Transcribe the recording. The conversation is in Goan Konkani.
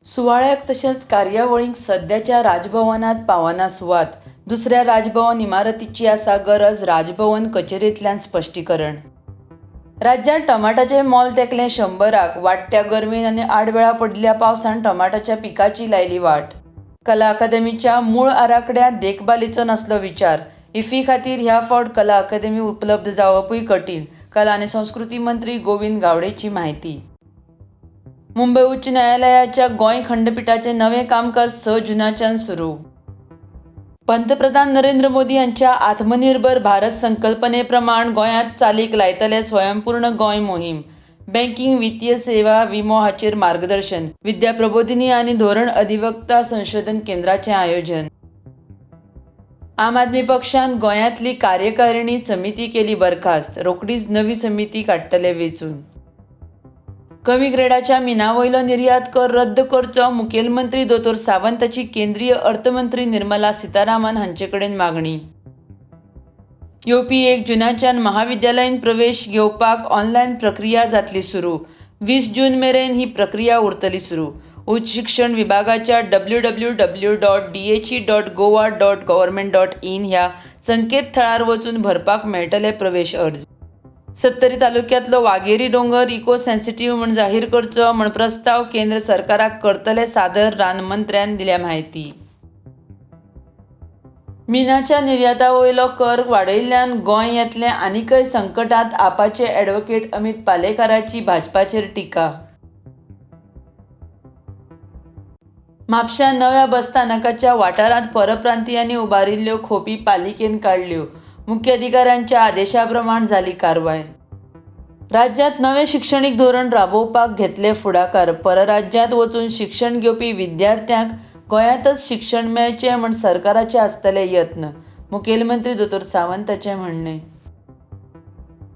सुवाळ्याक तशेंच कार्यावळींक सध्याच्या राजभवनांत पावना सुवात, दुसऱ्या राजभवन इमारतीची आसा गरज, राजभवन कचेरेंतल्यान स्पश्टीकरण. राज्यांत टमाटाचें मोल तेंकलें 100, वाडट्या गरमेन आनी आडवेळा पडिल्ल्या पावसान टमाटाच्या पिकाची लायली वाट. कला अकादमीच्या मूळ आराखड्यांत देखभालीचो नासलो विचार, इफ्फी खातीर ह्या फावट कला अकादमी उपलब्ध जावपूय कठीण, कला आनी संस्कृती मंत्री गोविंद गावडेची म्हायती. मुंबय उच्च न्यायालयाच्या गोंय खंडपिठाचें नवें कामकाज 6 जूनाच्यान सुरू. पंतप्रधान नरेंद्र मोदी हांच्या आत्मनिर्भर भारत संकल्पने प्रमाण गोंयांत चालीक लायतले स्वयंपूर्ण गोंय मोहीम. बँकिंग, वित्तीय सेवा, विमो हाचेर मार्गदर्शन, विद्या प्रबोधिनी आनी धोरण अधिवक्ता संशोधन केंद्राचें आयोजन. आम आदमी पक्षान गोंयांतली कार्यकारिणी समिती केली बरखास्त, रोखडीच नवी समिती काडटले वेंचून. कमी ग्रेडाच्या मिना वयलो निर्यात कर रद्द करचो, मुखेलमंत्री दोतोर सावंत हांची केंद्रीय अर्थमंत्री निर्मला सीतारामन हांचे कडेन मागणी. येवपी 1 जूनाच्यान महाविद्यालयीन प्रवेश घेवपाक ऑनलायन प्रक्रिया जातली सुरू, 20 जून मेरेन ही प्रक्रिया उरतली सुरू. उच्च शिक्षण विभागाच्या www.dhe.goa.government.in ह्या संकेतथळार वचून भरपाक मेळटले प्रवेश अर्ज. सत्तरी तालुक्यांतलो वाघेरी दोंगर इको सेन्सिटीव्ह म्हूण जाहीर करचो म्हूण प्रस्ताव केंद्र सरकाराक करतले सादर, रान मंत्र्यान दिल्या म्हायती. मिनाच्या निर्याता वयलो कर वाडयिल्ल्यान गोंय येतलें आनीकय संकटांत, आपाचे अॅडव्होकेट अमीत पालेकाराची भाजपाचेर टिका. म्हापश्यां नव्या बस स्थानकाच्या वाठारांत परप्रांतीयांनी उबारिल्ल्यो खोपी पालिकेन काडल्यो. मुख्याधिकाऱ्यांच्या आदेशा प्रमाण जाली कारवाय. राज्यांत नवें शिक्षणीक धोरण राबोवपाक घेतले फुडाकार. परराज्यांत वचून शिक्षण घेवपी विद्यार्थ्यांक गोंयांतच शिक्षण मेळचें म्हूण सरकाराचे आसतले यत्न, मुखेलमंत्री दोतोर सावंत हांचें म्हणणें.